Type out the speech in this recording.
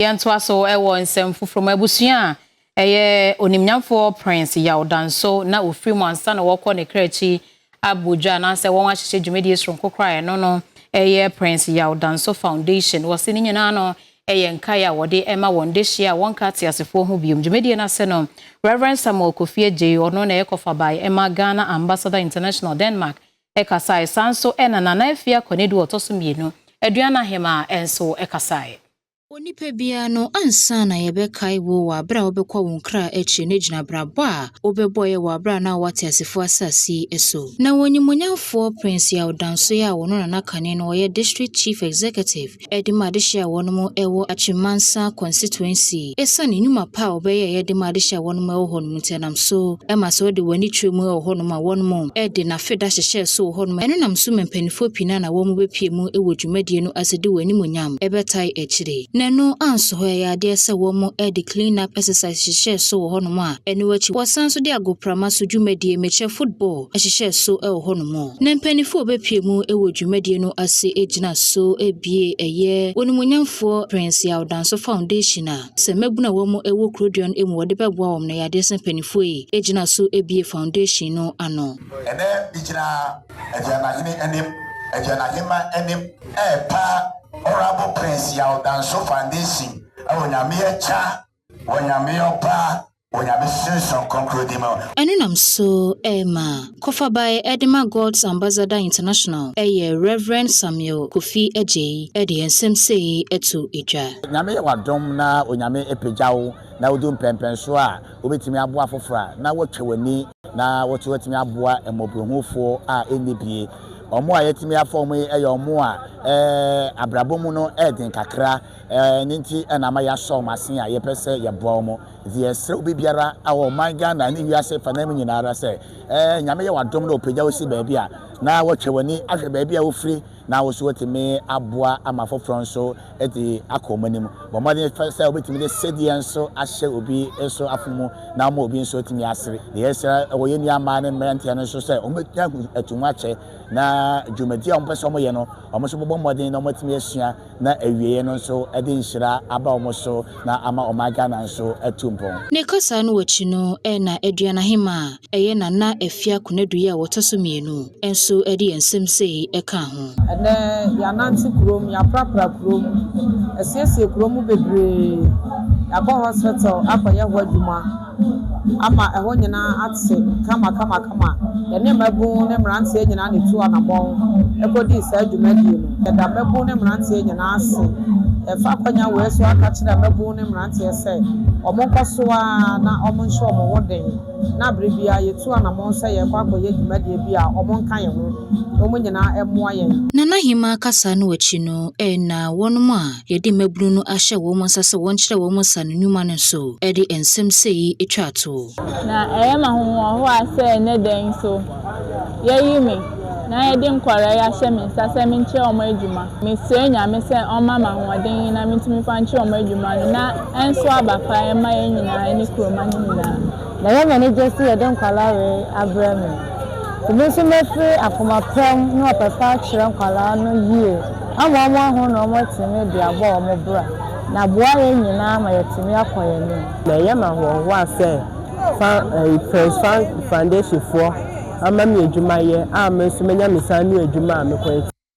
Yɛntoa so wɔ nsɛm foforɔ mu. Abusua a ɛyɛ onimnyamfoɔ Prince Yaw Danso na ofiri mu ansa na wɔkɔ ne kra akyi abɔ dwa anaasɛ wɔn ahyehyɛ dwumadie soronko koraa. Ɛno no ɛyɛ Prince Yaw Danso Foundation. Wɔsi ne nyinaa no ɛyɛ nkae a wɔde ɛma wɔn de hyia a wɔnka ateasefoɔ ho biom. Dwumadie no ase no, Reverend Samuel Kofi Adjei, ɔno na ɛyɛ kɔfabae ɛma Ghana Ambassador International Denmark, ɛkasae. Saa nso ɛna Nana Afia Kɔnedu ɔtɔ so mmienu, Aduana Hema, ɛnso ɛkasae. Onipa biara no, ansa na yɛbɛkae wo wɔ abere a wobɛkɔ wo nkra akyi no, gyina abrabɔ a wobɛbɔeɛ wɔ abere a na wate asefoɔ asase yi so. Na wɔnimonyamfoɔ Prince Yaw Danso yi a wɔno nana kane no wɔyɛ District Chief Executive de ma adehyɛ a wɔnom wɔ Atwemansa Constituency. Ɛsiane nnwuma pa a wɔbɛyɛ de ma adehyɛ a wɔnom wɔ hɔnom nti, ɛnam so ma sɛ wode w'ani twerɛ mu wɔ hɔnom a, wɔnom de n'afeda hyehyɛɛ so wɔ hɔnom. Ɛno nam so ma mpanimfoɔ pii no a na wɔn bɛpie mu wɔ dwumadie no ase de wɔn animonyam ɛbɛtae akyire. Na ɛno anso hɔ, ɛyɛ adeɛ sɛ wɔn de clean up exercise hyehyɛɛ so wɔ hɔnom a, ɛno akyi wɔsan so de agoprama so dwumadie, mekyɛ football, hyehyɛɛ so wɔ hɔnom. Na mpanimfoɔ a wɔbɛpie mu wɔ dwumadie no ase gyina so ebie ɛyɛ onimonyamfoɔ Prince Yaw Danso Foundation a sɛ mmabunu a wɔn wɔ kurodua no mu wɔde bɛboa wɔn no, yɛ adeɛ sɛ mpanimfoɔ yi gyina so ebie foundation no ano. Ɛnɛ gyina Aduanahene anim, Aduanahema anim, ɛɛpa Honorable Prince Yaw Danso Foundation ɛwɔ Nyame Akya, wɔ Nyame Ɔba, wɔ Nyame Sunsun Kronkron di mu. Ɛno nam so ɛma kɔfabae ɛde ma God's Ambassador International, ɛyɛ Reverend Samuel Kofi Adjei, ɛde nsɛm sei ɛto edwa. Nyame yɛ wadom na Onyame apagya wo na wodi mpɛmpɛnso a wobɛtumi aboa foforɔ a, na wɔtwa w'ani na wɔto watumi aboa mmɔborɔhufoɔ a ɛnni bie. Ɔmo a yɛtumi afa ɔmo yi yɛ ɔmo a abrabɔ mu no ɛɛden kakra. Ne nti ɛna ama yɛasɔ ɔmo ase a yɛpɛ sɛ yɛboa ɔmo. Nti yɛsrɛ obi biara a wɔ ɔman Ghana ne wiase fanam mu nyinara sɛ Nyame yɛ wadom na ɔpagya wo si baabi a, na wɔtwa w'ani ahwɛ baabi a wofiri na wo so watumi aboa ama foforɔ nso de akɔ wɔn anim. Bɔ mmɔden sɛ wobɛtumi de sɛdeɛ nso ahyɛ obi nso afo na ama obi nso atumi asere. Deɛ yɛsrɛ wɔ yɛn nua mmaa ne mmeranteɛ no nso sɛ wɔbɛtumi atu akyɛ na dwumadi a wɔpɛ sɛ wɔyɛ no, wɔn nso bɛbɔ mmɔden na wɔatumi asua na awieeɛ no nso de nhyira aba wɔn so na ama ɔman Ghana nso atu mpɔn. Ne kasa no akyi no, ɛna Aduanahema a ɛyɛ Nana Afia Konadu yi a wɔtɔ so mmienu nso de nsɛm sei ɛka ho. Ɛnɛ yɛanante kurom, yɛaprapra kurom, asiesie kurom bebree, yɛakɔ hospital akɔyɛ hɔ adwuma ama ɛhɔ nyinaa ate kama kama kama. Yɛne mmabun ne mmeranteɛ nyinaa ne tu anammɔn ɛkɔdii saa dwumadie no. Yɛda mmabun ne mmeranteɛ nyinaa ase. Yɛfa akɔnya wei so aka kyerɛ mmabun ne mmeranteɛ sɛ ɔmo nkɔ so a na ɔmo nhyɛ ɔmo ho den, na abere biara yɛtu anammɔn sɛ yɛkɔ akɔyɛ dwumadie bi a, ɔmo nka yɛn ho na ɔmo nyinaa ɛmmoa yɛn. Nana Hema kasa no akyi no, ɛna wɔnom a yɛde mmabunu no ahyɛ wɔn nsa sɛ wɔnkyerɛ wɔn nsa no nnwuma no nso ɛde nsɛm sei atwa to. Na ɛyɛ ma ahohoahoa sɛ ɛnɛ dɛn so yɛyi me na yɛde nkwaraa yi ahyɛ me nsa sɛ menkyerɛ wɔn adwuma. Mesrɛ Nyame sɛ ɔmma me ahoɔden na mentumi fa nkyerɛ wɔn adwuma no na ɛnso aba pa ɛma yɛn nyinaa ne kuroma no nyinaa. Na yɛ m'ani gye sɛ yɛde nkwalaa wei abrɛ me, nti me nso mɛfiri akoma pɛm na ɔpɛpɛ akyerɛ nkwalaa no yie ama wɔn aho na wɔn atumi de abɔ wɔn bra na aboa yɛn nyinaa ma yɛtumi akɔ yɛn anim. Na ɛyɛ ma ahoɔhoa sɛ fa Prince Foundation foɔ ama me adwumayɛ a me nso manya me nsa ano adwuma a mekɔ.